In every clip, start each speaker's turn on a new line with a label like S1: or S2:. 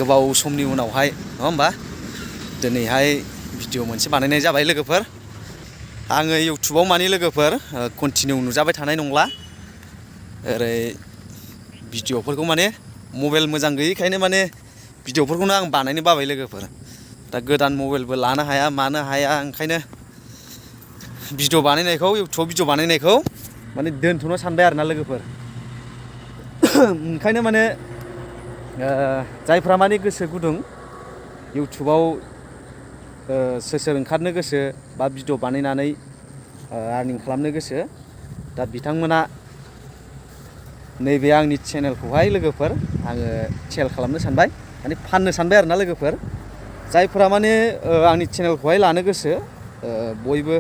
S1: गोबाव समनि उनावहाय नङा होमबा दिनैहाय भिडिअ मोनसे बानायनाय जाबाय लोगोफोर। आङो इउटुबाव माने लोगोफोर कन्टिनिउ नुजाबाय थानाय नंला। ओरै भिडिअफोरखौ माने मबाइल मोजां गैयैखायनो माने भिडिअफोरखौनो आं बानायनो बाबाय लोगोफोर। दा गोदान मबाइलबो लानो हाया मानो हाया, ओंखायनो भिडिअ बानायनायखौ इउटुबाव भिडिअ बानायनायखौ माने दोनथ'नो सानबाय आरोना लोगोफोर। ओंखायनो माने जायफ्रा माने गोसो गुदुं इउटुबाव सोर ओंखारनो गोसो बा भिडिअ बानायनानै आर्निं खालामनो गोसो, दा बिथांमोना नैबे आंनि चेनेलखौहाय लोगोफोर आङो सेल खालामनो सानबाय, माने फाननो सानबाय आरोना लोगोफोर। जायफोरा माने आंनि चेनेलखौहाय लानो गोसो बयबो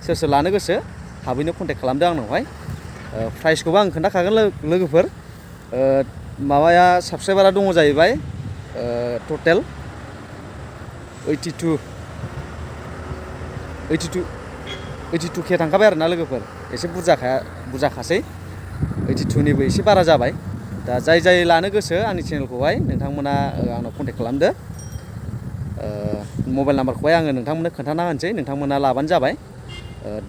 S1: सोर लानो गोसो थाबैनो कन्टेक्ट खालामदो आंनावहाय। प्राइसखौबो आं खोन्थाखागोन लोगोफोर। माबाया साबसक्राइबारा दङ जाहैबाय टटेल 82K थांखाबाय आरोना लोगोफोर। एसे बुरजाखासै 82निबो एसे बारा जाबाय। दा जाय लानो गोसो आंनि चेनेलखौहाय नोंथांमोना आंनाव कन्टेक्ट खालामदो। मबाइल नाम्बारखौहाय आङो नोंथांमोननो खोन्थाना होनोसै, नोंथांमोना लाबानो जाबाय।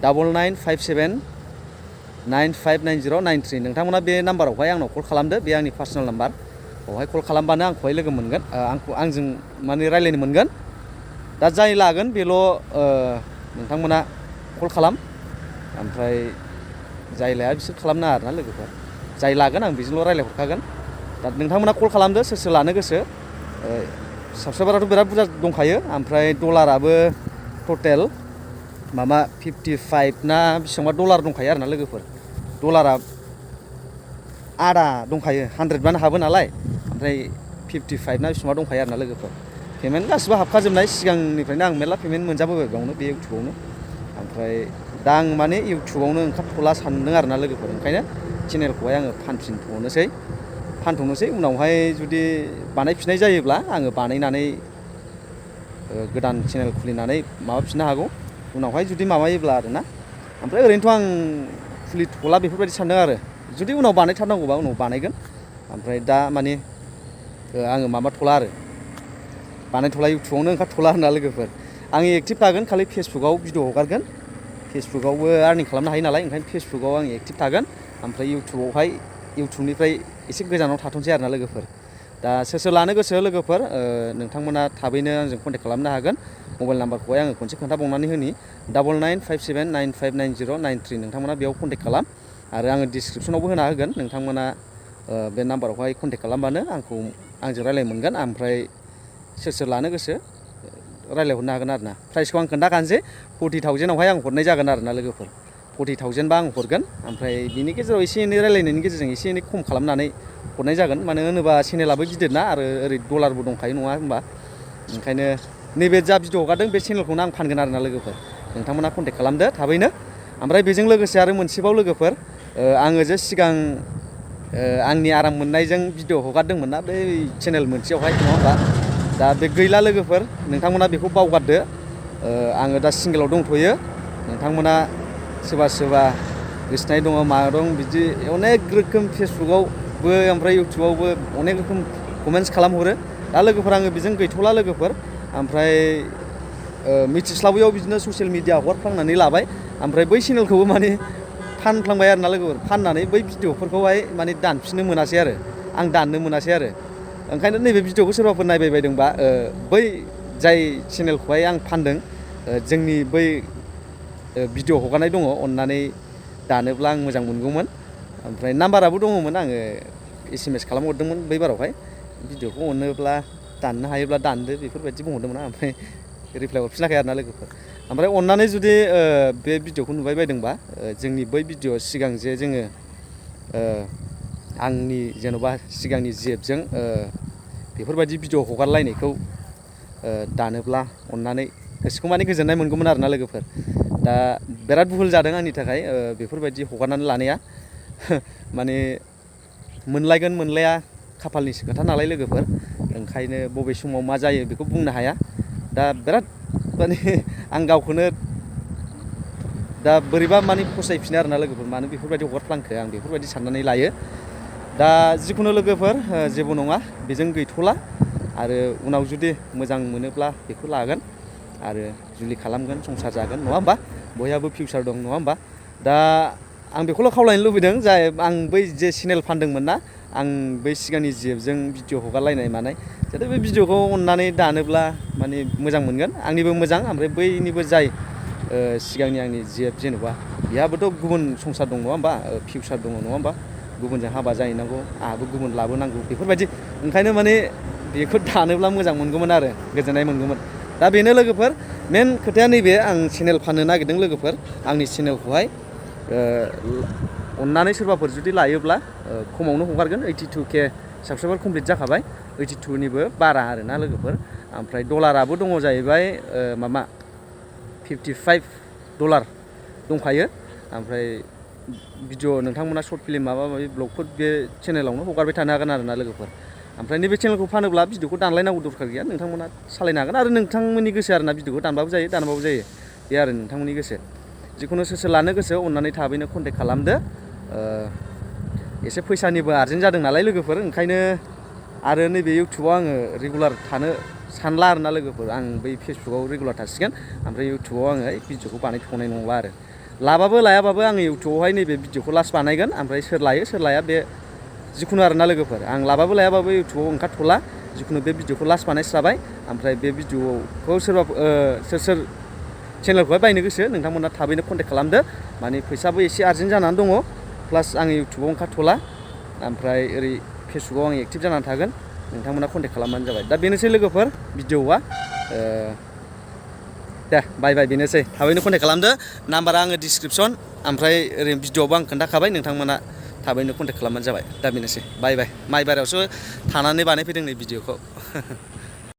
S1: 9957959093 नोंथांमोना बे नाम्बारावहाय आंनाव कल खालामदो। बे आंनि पार्सनेल नाम्बार। बेवहाय कल खालामबानो आंखौहाय लोगो मोनगोन, आंजों माने रायज्लायनो मोनगोन। दा जाय लागोन बेल' नोंथांमोना कल खालाम, ओमफ्राय जाय लाया बिसोर खालामनाङा आरोना लोगोफोर। जाय लागोन आं बेजोंल' रायज्लायहरखागोन। दा नोंथांमोना कल खालामदो सोर लानो गोसो। साबसक्राइबाराथ' बिराद बुरजा दंखायो, ओमफ्राय डलाराबो टटेल माबा 55 ना बेसेबांबा डलार दंखायो आरोना लोगोफोर। डलारा आदा दंखायो, 100 हाबो नालाय, ओमफ्राय 55 ना बेसेबांबा दंखायो आरोना लोगोफोर। पेमेन्ट गासिबो हाबखाजोबनाय, सिगांनिफ्रायनो आं मेरला पेमेन्ट मोनजाबोबाय बेयावनो, बे इउटुबावनो। ओमफ्राय दा आं माने इउटुबावनो ओंखारथ'ला सानदों आरोना लोगोफोर। ओंखायनो चेनेलखौहाय आङो फानथ'नोसै। उनावहाय जुदि बानायफिननाय जायोब्ला आङो बानायनानै गोदान चेनेल खुलिनानै माबाफिननो हागौ उनावहाय जुदि माबायोब्ला आरोना। ओमफ्राय ओरैनोथ' आं खुलिथ'ला बेफोरबायदि सानदों आरो। जुदि उनाव बानायथारनांगौबा उनाव बानायगोन। ओमफ्राय दा माने आङो माबाथ'ला आरो, बानायथ'ला, इउटुबावनो ओंखारथ'ला होनना लोगोफोर। आं एक्टिभ थागोन, खालि फेसबुकाव भिडिअ हगारगोन। फेसबुकावबो आर्निं खालामनो हायो नालाय, ओंखायनो फेसबुकाव आं एक्टिभ थागोन। ओमफ्राय इउटुबनिफ्राय एसे गोजानाव थाथ'नोसै आरोना लोगोफोर। दा सोर लानो गोसो लोगोफोर नोंथांमोना थाबैनो आंजों कन्टेक्ट खालामनो हागोन। मबाइल नाम्बारखौहाय आङो खनसे खोन्थाबावनानै होनि 9957959093 नोंथांमोना बेयाव कन्टेक्ट खालाम। आरो आङो डिसक्रिपसनावबो होना होगोन, नोंथांमोना बे नाम्बारावहाय कन्टेक्ट खालामबानो आंजों रायज्लायनो मोनगोन। ओमफ्राय सोर लानो गोसो रायज्लायहरनो हागोन आरोना। प्राइसखौ आं खोन्थाखानोसै, 40,000आवहाय आं हरनाय जागोन आरोना लोगोफोर। 40,000 बा आं हरगोन, ओमफ्राय बिनि गेजेराव एसे एनै रायज्लायनायनि गेजेरजों एसे एनै खम खालामनानै हरनाय जागोन। मानो होनोबा चेनेलाबो गिदिर ना, आरो ओरै डलारबो दंखायो नङा होनबा। ओंखायनो नैबे जा भिडिअ हगारदों बे चेनेलखौनो आं फानगोन आरोना लोगोफोर। नोंथांमोना कन्टेक्ट खालामदो थाबैनो। ओमफ्राय बेजों लोगोसे आरो मोनसेबाव लोगोफोर, आङो जे सिगां आंनि आराम मोननायजों भिडिअ हगारदोंमोन ना बै चेनेल मोनसेयावहाय, नङा होमबा। दा बे गैला लोगोफोर, नोंथांमोना बेखौ बावगारदो। आङो दा सिंगेलाव दंथ'यो। नोंथांमोना सोरबा गोसोनाय दङ मा दं, बिदि अनेक रोखोम फेसबुकावबो ओमफ्राय इउटुबावबो अनेक रोखोम कमेन्ट्स खालामहरो। दा लोगोफोर आङो बेजों गैथ'ला लोगोफोर। ओमफ्राय मिथिस्लाबैयाव बिदिनो ससियेल मिडिया हगारफ्लांनानै लाबाय। ओमफ्राय बै चेनेलखौबो माने फानफ्लांबाय आरोना लोगोफोर। फाननानै बै भिडिअफोरखौहाय माने दानफिननो मोनासै आरो, आं दाननो मोनासै आरो। ओंखायनो नैबे भिडिअखौ सोरबाफोर नायबाय बायदोंबा बै जाय चेनेलखौहाय आं फानदों, जोंनि बै भिडिअ हगारनाय दङ, अननानै दानोब्ला आं मोजां मोनगौमोन। ओमफ्राय नाम्बाराबो दङमोन, आङो SMS खालामहरदोंमोन बै बारावहाय। भिडिअखौ अनोब्ला दाननो हायोब्ला दानदो बेफोरबायदि बुंहरदोंमोन आं। ओमफ्राय रिप्लाइ हरफिनाखै आरोना लोगोफोर। ओमफ्राय अननानै जुदि बे भिडिअखौ नुबाय बायदोंबा जोंनि बै भिडिअ सिगां जे जोङो आंनि जेन'बा सिगांनि जिएफजों बेफोरबायदि भिडिअ हगारलायनायखौ दानोब्ला अननानै गोसोखौ माने गोजोननाय मोनगौमोन आरोना लोगोफोर। दा बिराद भुल जादों आंनि थाखाय बेफोरबायदि हगारनानै लानाया। माने मोनलायगोन मोनलाया खाफालनिसो खोथा नालाय लोगोफोर। ओंखायनो बबे समाव मा जायो बेखौ बुंनो हाया। दा बिराद माने आं गावखौनो दा बोरैबा माने फसायफिनो आरोना लोगोफोर, मानो बेफोरबायदि हगारफ्लांखो आं बेफोरबायदि साननानै लायो। दा जिखुनु लोगोफोर जेबो नङा, बेजों गैथ'ला। आरो उनाव जुदि मोजां मोनोब्ला बेखौ लागोन आरो जुलि खालामगोन संसार जागोन नङा होमबा बयहाबो फिउचार दं नङा होमबा दा आं बेखौल' खावलायनो लुबैदों जाय आं बै जे चेनेल फानदोंमोन ना आं बै सिगांनि जिएफजों भिडिअ हगारलायनाय मानाय जाहाथे बे भिडिअखौ अननानै दानोब्ला माने मोजां मोनगोन आंनिबो मोजां ओमफ्राय बैनिबो जाय सिगांनि आंनि जिएफ जेनेबा बेहाबोथ' गुबुन संसार दं नङा होमबा फिउचार दङ नङा होमबा गुबुनजों हाबा जाहैनांगौ आंहाबो गुबुन लाबोनांगौ बेफोरबायदि ओंखायनो माने बेखौ दानोब्ला मोजां मोनगौमोन आरो गोजोननाय मोनगौमोन दा बेनो लोगोफोर मेन खोथाया नैबे आं चेनेल फाननो नागिरदों लोगोफोर आंनि चेनेलखौहाय अननानै सोरबाफोर जुदि लायोब्ला खमावनो हगारगोन 82K साबसक्राइबार कमप्लिट जाखाबाय 82निबो बारा आरोना लोगोफोर ओमफ्राय डलाराबो दङ जाहैबाय माबा $55 दंखायो ओमफ्राय भिडिअ नोंथांमोना सर्ट फिल्म माबा माबि ब्लगफोर बे चेनेलावनो हगारबाय थानो हागोन आरोना लोगोफोर ओमफ्राय नैबे चेनेलखौ फानोब्ला भिडिअखौ दानलायनांगौ दरखार गैया नोंथांमोना सालायनो हागोन आरो नोंथांमोननि गोसो आरोना भिडिअखौ दानबाबो जायो दानबाबो जायो बे आरो नोंथांमोननि गोसो जिखुनु सोर लानो गोसो अननानै थाबैनो कन्टेक्ट खालामदो एसे फैसानिबो आर्जेन्ट जादों नालाय लोगोफोर ओंखायनो आरो नैबे इउटुबाव आङो रेगुलार थानो सानला आरोना लोगोफोर आं बै फेसबुकाव रेगुलार थासिगोन ओमफ्राय इउटुबाव आङो भिडिअखौ बानायथ'नाय नंला आरो लाबाबो लायाबाबो आङो इउटुबावहाय नैबे भिडिअखौ लास्ट बानायगोन ओमफ्राय सोर लायो सोर लाया बे जिखुनु आरोना लोगोफोर आं लाबाबो लायाबाबो इउटुबाव ओंखारथ'ला जिखुनु बे भिडिअखौ लास्ट बानायस्राबाय ओमफ्राय बे भिडिअखौ सोरबा सोर चेनेलखौहाय बायनो गोसो नोंथांमोना थाबैनो कन्टेक्ट खालामदो माने फैसाबो एसे आर्जेन्ट जानानै दङ प्लास आङो इउटुबाव ओंखारथ'ला ओमफ्राय ओरै फेसबुकाव आं एक्टिभ जानानै थागोन नोंथांमोना कन्टेक्ट खालामबानो जाबाय दा बेनोसै लोगोफोर भिडिअआ दे बाय बाय बेनोसै थाबैनो कन्टेक्ट खालामदो नाम्बारा आङो डिसक्रिपसन ओमफ्राय ओरैनो भिडिअआवबो आं खोन्थाखाबाय नोंथांमोना थाबैनो कन्टेक्ट खालामबानो जाबाय दा बेनोसै बाय बाय माइ बारियावसो थानानै बानायफैदों नै भिडिअखौ